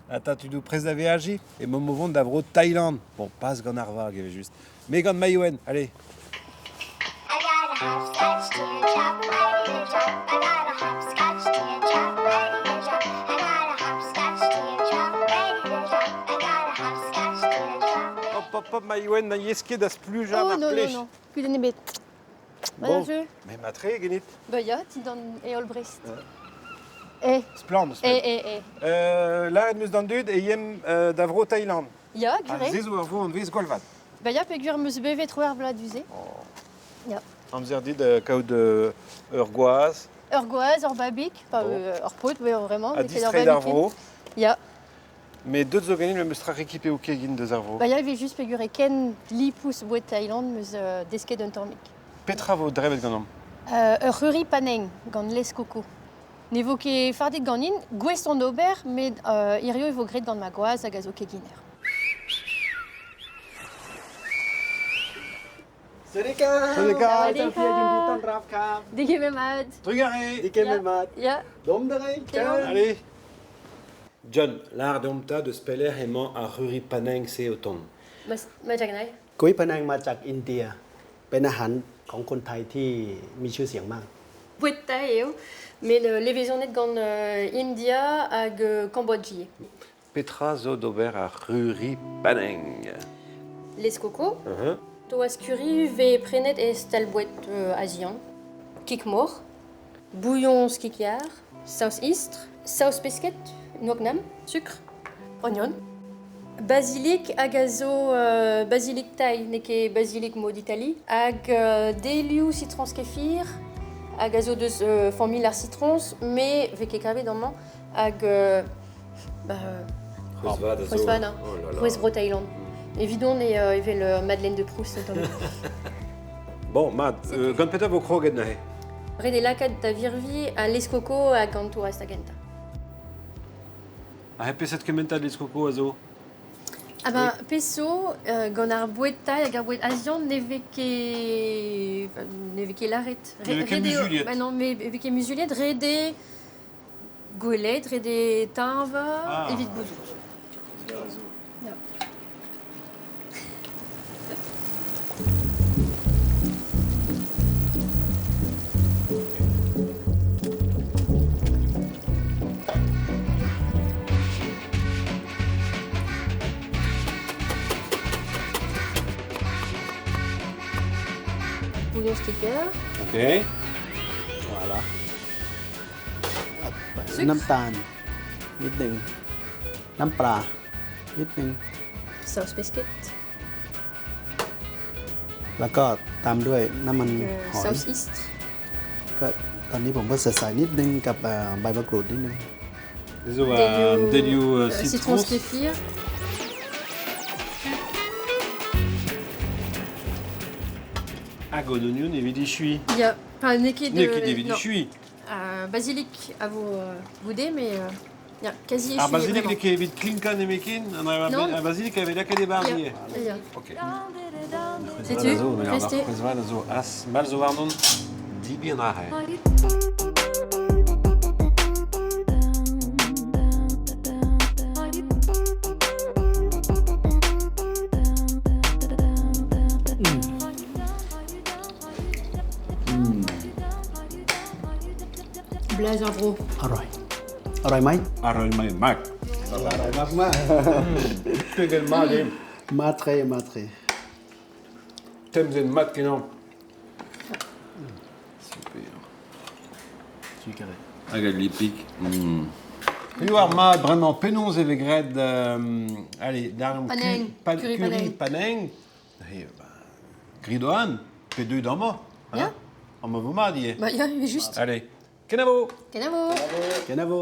Ata tudoù prest da veajiñ emaomp o vont da vro Thailand. Bon, pas gant ar vag evel-just, mais gant Maïwenn, allez. I got a hopscotch teardrop ready to drop. I got a hopscotch teardrop ready to drop. I got a hopscotch teardrop ready to drop. I got a hopscotch teardrop. Hop, hop, hop, Maïwenn, na yez ket da splujañ Oh mar non, non, plij. non, kudenn ebet. Bon, Bon. jeu. mais matre ganit. Ba ya, dindan heol Brest. Eh, Splann, eh, splann. eh, eh. Lâret 'm eus d'an dud e yemp da vro Thailand. Ya, Ha gure. se zo ur vro anvez gwallvat. Ba ya, peogwir 'm eus bevet c'hwec'h vloaz du-se. Ya. Amzer dit kaout ur gwaz. Ur gwaz, ur babig, pas Bon. ur paotr, mais vraiment. Ha n'eo ket ur distreiñ d'ar babig ken. vro. Ya. Met deut zo ganin memes tra rekipe o kegin deus ar vro. Ba ya, evit just peogwir e ken lipous boued Thaïland 'm eus desket un tammig. Petra vo drebet ganeomp? Ur c'hurry paneng gant lez koko. Ne vo ket fardet ganin, gouest on d'ober, met hirio e vo graet gant ma gwaz hag a zo keginer. สวัสดีครับ สวัสดีครับ เจ้าเพียยินดีต้อนรับครับ Degemer mat. Trugarez ดีเกมมา Ya, ดมเลยเจ้า Allez John, lâr deomp 'ta deus pelec'h emañ ar c'hurry paneng se o tont. มามาจากไหน กุ้ยพะนังมาจากอินเดีย เป็นอาหารของคนไทยที่มีชื่อเสียงมาก Boued Thai eo, met levezonet gant India hag Cambodge ivez. Petra zo d'ober ar c'hurry paneng? Lez koko, Toaz curry vez prenet e stal-boued azian, kig-mor, bouilhoñs kig-yar, saoz istr, saoz pesked, noak-nam, sukr, ognon, bazilik hag a zo bazilik Thai, n'eo ket bazilik mod Itali, hag delioù sitroñs kefir, hag a zo deus familh ar sitroñs, met 'vez ket kavet amañ, hag bah, C'hwezh vat a zo. C'hwezh vat, hein. Oh là là. C'hwezh bro Thaïland. Evidon eo evel Madeleine de Proust un tamm. Bon, mat, gant petra vo kroget neuze? Ret eo lakaat da virviñ al lez-koko hag an toaz da gentañ. Ha peseurt kementad lez-koko a zo? Ah ben, pezh zo, gant ar boued Thaï hag ar boued azian ne vez ket ne vez ket lâret. Ne vez ket Ret eo- muzuliet. Bah non, mais ne vez ket muzuliet, ret eo gwelet, ret eo tañva Ah. evit gouzout. Ya. Bouillon sticker. Ok. Voilà. Sucre. น้ำตาลนิดหนึ่ง น้ำปลา นิดหนึ่ง Sauce pesquette. แล้วก็ตามด้วยน้ำมันหอย Sauce istre. ก็ตอนนี้ผมก็ใส่ใส่นิดนึงกับเอ่อใบมะกรูดนิดนึง Zo delioù Citron sitroñs. kéfir. Hag an ognon evit echuiñ. Ya, enfin, n'eo ket N'eo ket evit non. echuiñ. Basilic a vo goude, mais ya, quasi Ar echuiñ basilic vraiment. n'eo ket evit klinkañ nemetken, an Non. ar basilic a vez lakaet e-barzh Ya, ivez. ya. Ok. Setu, prest eo. C'hwezh vat a zo as mall zo warnon dibi an aze. Blaz ar vro. อร่อย อร่อยไหม อร่อยไหมมาก อร่อยมากมาก Pegen mat eo. มาเทรมาเทร Temzen mat kenañ. Super. Sucré. Hag al lipig. Mm. Piv ar mat bremañ penaos e vez graet allez, darn Paneng, pan, curry curry paneng. paneng. Eh, ba, grit oan, pe deuet amañ. Hein? Ya. Amañ vo mat ivez. Bah, ya, mais juste. Allez, kenavo Kenavo. Kenavo.